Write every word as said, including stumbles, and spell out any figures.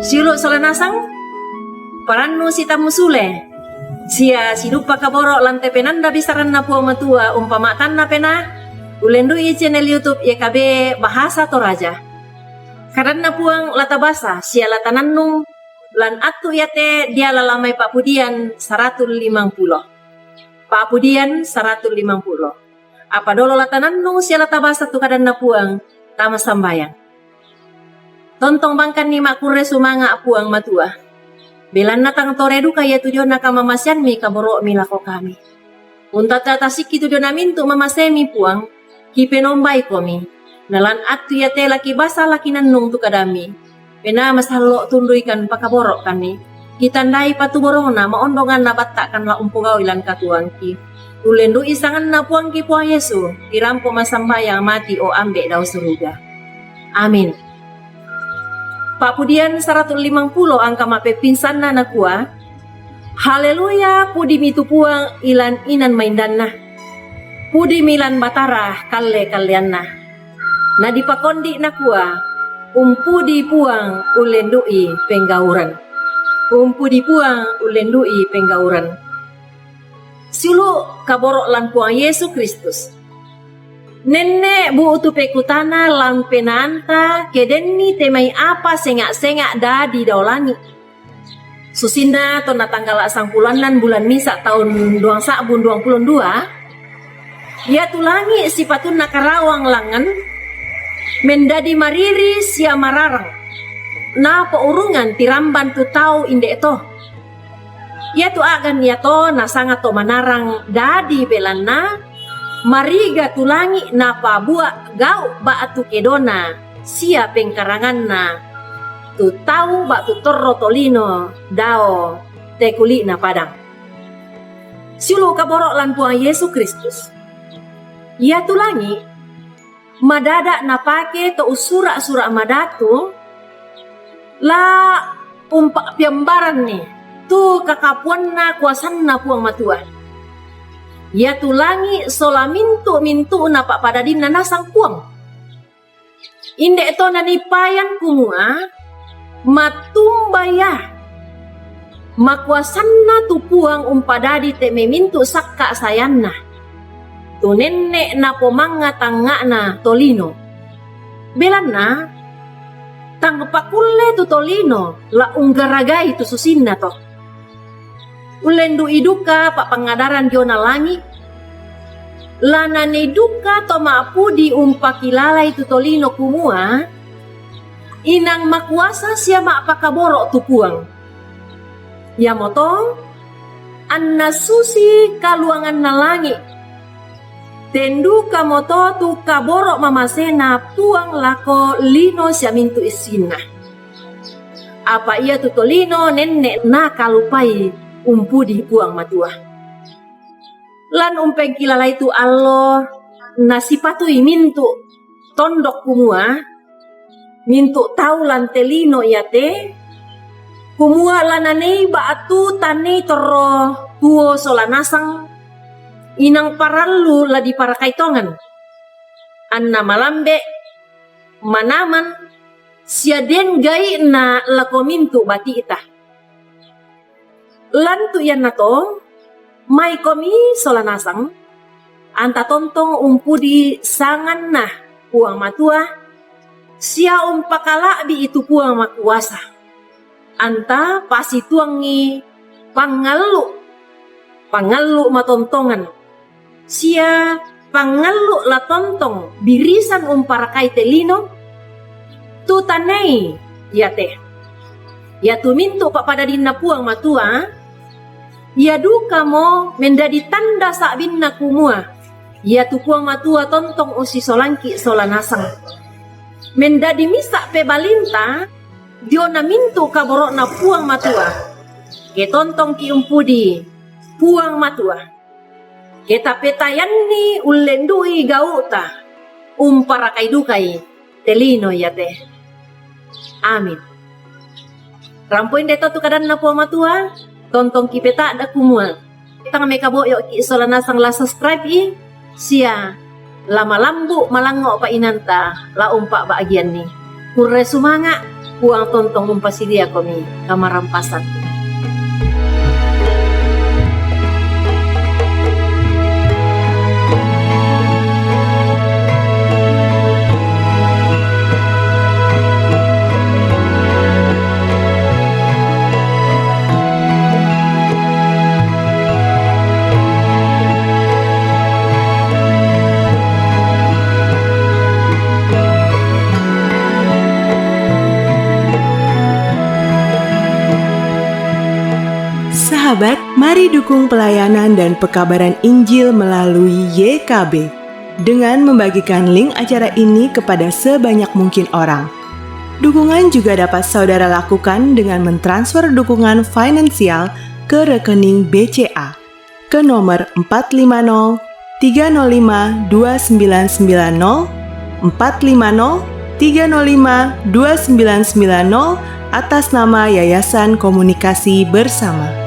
Siulu' sola nasang, parannu sitammu sule, sia siduppa kaboro' lan te penanda bisaranna Puang Matua umpama'tanna penaa, ullendu'i channel YouTube Y K B Bahasa Toraja. Kadanna Puang la tabasa sia la tanannung lan attu iate diala la mai pa'pudian saratul limangpulo. Pa'pudian saratul limangpulo. Apa dolo la tanannung sia la tabasa tu kadanna Puang, tama sambayang. Tontong bangkanni ma'kurre sumanga' Puang Matua. Belanna tang tore duka iatu diona kamamaseammi kaboro'mi lako kami. Untatta tasikki tu diona mintu' mamasemi Puang, kipenombaikomi. Na lan attu iate la kibasa la kinannung tu kadammi. Penaa masallo' tunduikan pakaboro'kanni. Kitandai patuborongna ma'ondonganna batta'kan la umpogau'i lan katuoangki. Ullendu'i sanganna Puangki Puang Yesu, tirampo massambayang mati o ambe' dao suruga. Amin. Pa'pudian saratul limangpulo angka ma'peppinsanna nakua, Haleluya, pudimi tu Puang ilan inan maindanna. Pudimi lan Batara kalle-kalleanna. Nadipakondi' nakua, Umpudi Puang ullendu'i penggauran. Umpudi Puang ullendu'i penggauran. Siulu' kaboro' lan Puang Yesu Kristus. Nenne' bu'tu pekutana lan penaanta ke denni te mai apa senga'-senga' dadi dao langi'. Susinna tonna tanggala' sangpulo annan bulan misa' taun duang sa'bu duang pulo dua, iatu langi' sipatunna karawang langngan mendadi mariri sia mararang, napo'urungan tiramban tu tau inde' to. Iatu a'gan iato nasanga to manarang dadi belanna mariga tu langi' napabua' gau' ba'tu kedona sia pengkaranganna tu tau ba'tu torro tolino dao te kuli'na padang. Siulu' kaboro' lan Puang Yesu Kristus. Iatu langi' madada' napake to ussura'-sura' madatu la umpa'peambaranni tu kakapuanna kuasanna Puang Matua. Iatu langi' sola mintu'-mintu'na pa'padadinna nasang Puang. Inde' to nanipayan kumua, mattumba ia makuasanna tu Puang umpadadi te memintu' sakka' sayanna, tu nenne' napomangnga-tangnga'na tolino. Belanna tang pakulle tu tolino la unggaragai tu susinna to. Ullendu'i duka pa'pangngadarang diona langi', la nanei duka to ma'pudi umpakilalai tu tolino kumua, inang makuasa sia ma'pakaboro' tu Puang. Iamoto anna susi kaluanganna langi', ten dukamoto tu kaboro' mamasena Puang lako lino sia mintu' issinna. Apa iatu tolino nenne' nakalupai umpudi Puang Matua. Lan umpengkilalai tu allo nasipatui mintu' tondok kumua, mintu' tau lan te lino iate, kumua la nanei ba'tu tanei torro tuo sola nasang, inang parallu la diparakai tongan. Anna malambe', manaman, sia den gai'na lako mintu' bati'ta. Lan tu iannato, maikomi sola nasang, anta tontong umpudi sanganna Puang Matua, sia umpakala'bi'i tu Puang Makuasa. Anta pasituangi pangallu', pangallu' matontongan, sia pangallu' la tontong birisan umparakai te lino, tu tanei iate. Iatu mintu' pa'padadinna Puang Matua, ia dukamo mendadi tanda sa'binna kumua, iatu Puang Matua tontong ussisolangki' sola nasang. Mendadi misa' pebalinta diona mintu' kaboro'na Puang Matua. Ke tontongki' umpudi Puang Matua. Ke tapetayanni ullendu'i gau'ta, umparakai dukai te lino iate. Amin. Rampoi inde to tu kadanna Puang Matua, tontongki' peta'da kumua, tang mekaboyo'ki' sola nasang la subscribe-i, sia la malambu' malangngo'pa inanta la umpa'ba'gianni. Kurre sumanga', Puang tontong umpasidia komi kamarampasan. Sahabat, mari dukung pelayanan dan pekabaran Injil melalui Y K B dengan membagikan link acara ini kepada sebanyak mungkin orang. Dukungan juga dapat saudara lakukan dengan mentransfer dukungan finansial ke rekening B C A ke nomor empat lima nol tiga nol lima dua sembilan sembilan nol, empat lima nol tiga nol lima dua sembilan sembilan nol, atas nama Yayasan Komunikasi Bersama.